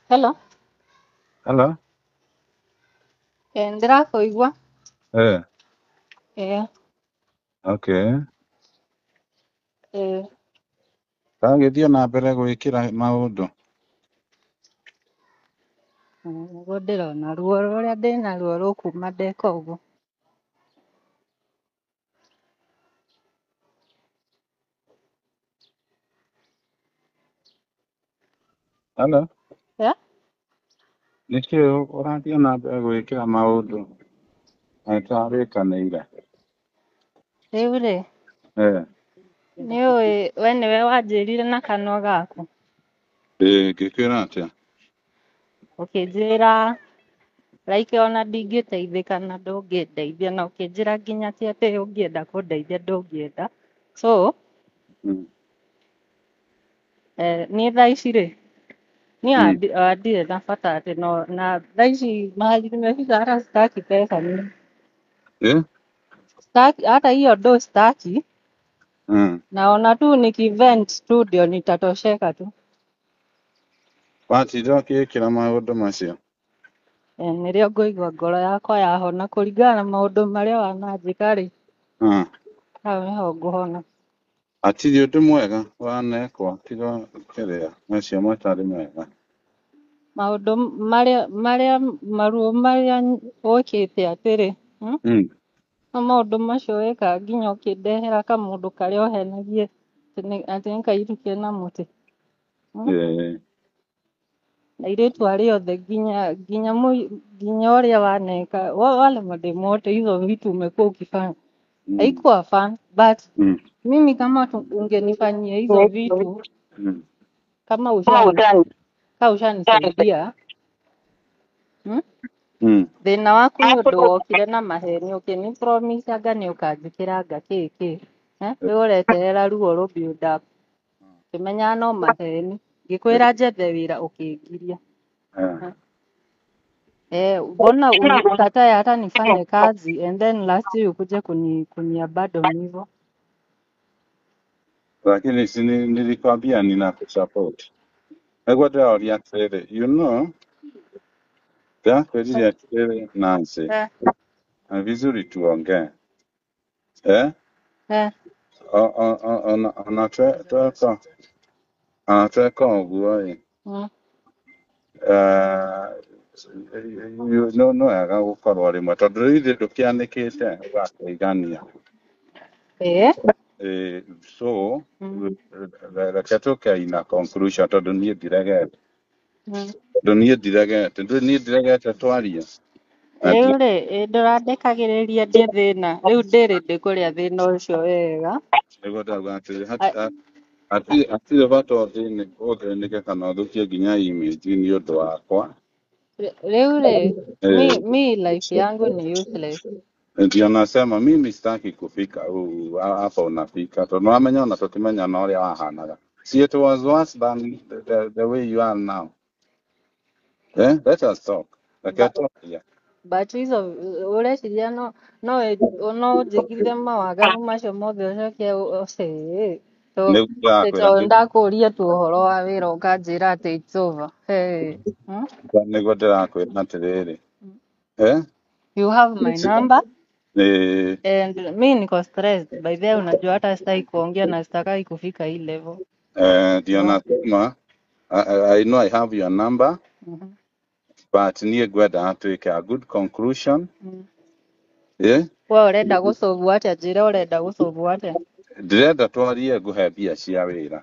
Hello. Hello. Ndĩrakũigua. Eh, Eh, okay. eh, Ragĩthiĩ na mbere gwĩkĩra maũndũ. Nĩguo ndĩrona ruo rũrĩa ndĩnaruo rũkuma ndeka ũguo. Hello. Yeah? Nĩkĩ ũrathiĩ na mbere gwĩkĩra maũndũ na nĩtũrarĩkanĩire? Rĩu rĩ, Eh, nĩũĩ we nĩwe wanjĩrire na kanua gaku. ĩĩ ngĩkwĩra atĩa? Ũkĩnjĩra like ona ndingĩteithĩka na ndũngĩndeithia na ũkĩnjĩra nginya ti atĩ ũngĩenda kũndeithia ndũngĩenda. So, niĩ thaa ici rĩ, niĩ ndirĩ na bata atĩ no na thaa ici mahali nimefika hata sitaki pesa mimi. Eh? Sitaki hata hiyo do sitaki. Naona tu nikivent tu ndio nitatosheka tu. Watinda ũkĩĩkĩra maũndũ macio? Nĩrĩo ngũigua ngoro yakwa yahona kũringana na maũndũ marĩa wananjĩka rĩ, hau nĩho ngũhona. Hatirĩ ũndũ mwega wanekwo tiga kĩrĩa macio matarĩ mega. Maũndũ marĩa maruo marĩa wĩkĩte atĩrĩ, No maũndũ macio wĩkaga nginya ũkĩndehera kamũndũ karĩa ũhenagie atĩ nĩ kairĩtu kena mũtĩ. Ĩĩ. Na airĩtu arĩa othe nginya ũrĩa waneka wale mademu wote hizo vitu umekuwa ukifanya haikuwa fun, but mimi kama ungenifanyia hizo vitu kama ushanisaidia, Thĩna waku nĩ ũndũ wokire na maheni ũkĩni promise anga nĩ ũkanjĩkĩra kĩ kĩ, rĩu ũreterera ruo rũ build up, ngĩmenyaga no maheni, ngĩkwĩra njethe wĩra ũkĩngiria. Mbona unikatae hata nifanye kazi and then last year ukuje kuni abandon hivyo? Lakini si nilikwambia ninakusupport. Nĩguo ndĩroria atĩrĩrĩ, you know, ndĩrakwĩrire atĩrĩrĩ Nancy, na vizuri tuongee. Eh? Ona tweka ona tweka ũguo ĩ, no wega gũkorwo rĩmwe tondũ rĩu ithuĩ ndũkĩanĩkĩte ũgakĩigania. So reke tũke ina conclusion tondũ niĩ ndiregete. Tondũ niĩ ndiregete, ndũĩ niĩ ndiregete twarie. Rĩu rĩ, ndũrandekagĩrĩria ndĩ thĩna, rĩu ndĩrĩ ndĩkũrĩa thĩna ũcio wega. Nĩguo ndauga atĩrĩ, hatirĩ bata ũthĩnĩke kana ũthũkie nginya image nĩ ũndũ wakwa. Rĩu rĩ, mi life yangu ni useless. Ndio nasema mimi sitaki kufika hapa unafika tondũ wamenya ona tũtimenya na ũrĩa wahanaga. See, it was worse than the way you are now. Eh? Let us talk. Reke twarie. But hizo ũreciria no no ũnjĩkire mawaganu macio mothe ũcoke ũce Nĩguo ndĩrakwĩra tondũ ndakũria tu ũhoro wa wĩra ũkanjĩra atĩ it's over. Hey. Nĩguo ndĩrakwĩra atĩrĩrĩ. Eh? You have my number Ĩĩ. and mi niko stressed by the way, unajua hata sitaki kuongea na sitakai kufika hii level. Ndio nasema I know I have your number, but niĩ ngwenda twĩke a good conclusion. Eh? We ũrenda gũcũvwo atĩa? Njĩra ũrenda gũcũvwo atĩa? Ndĩrenda twarie ngũhe mbia cia wĩra.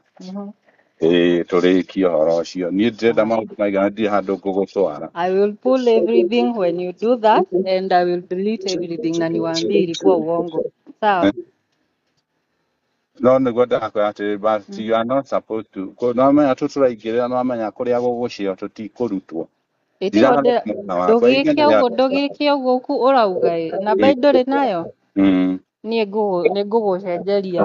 Ĩĩ tũrĩkie ũhoro ũcio. Niĩ ndĩrenda maũndũ maigana ndirĩ handũ ngũgũtwara. I will pull everything when you do that and I will delete everything na niwaambie ilikuwa uongo. Sawa? No nĩguo ndakwĩra atĩrĩ, but you are not supposed to. Nĩwamenya tũtũraingĩrĩra nĩwamenya kũrĩa gũgũcio tũtikũrutwo. Ĩtiguo Ndirahara mwana wakwa ndũgĩke ingĩ ũguo ndũgĩke ũguo ũrauga ĩ namba ndũrĩ nayo? Niĩ nĩ ngũgũcenjeria.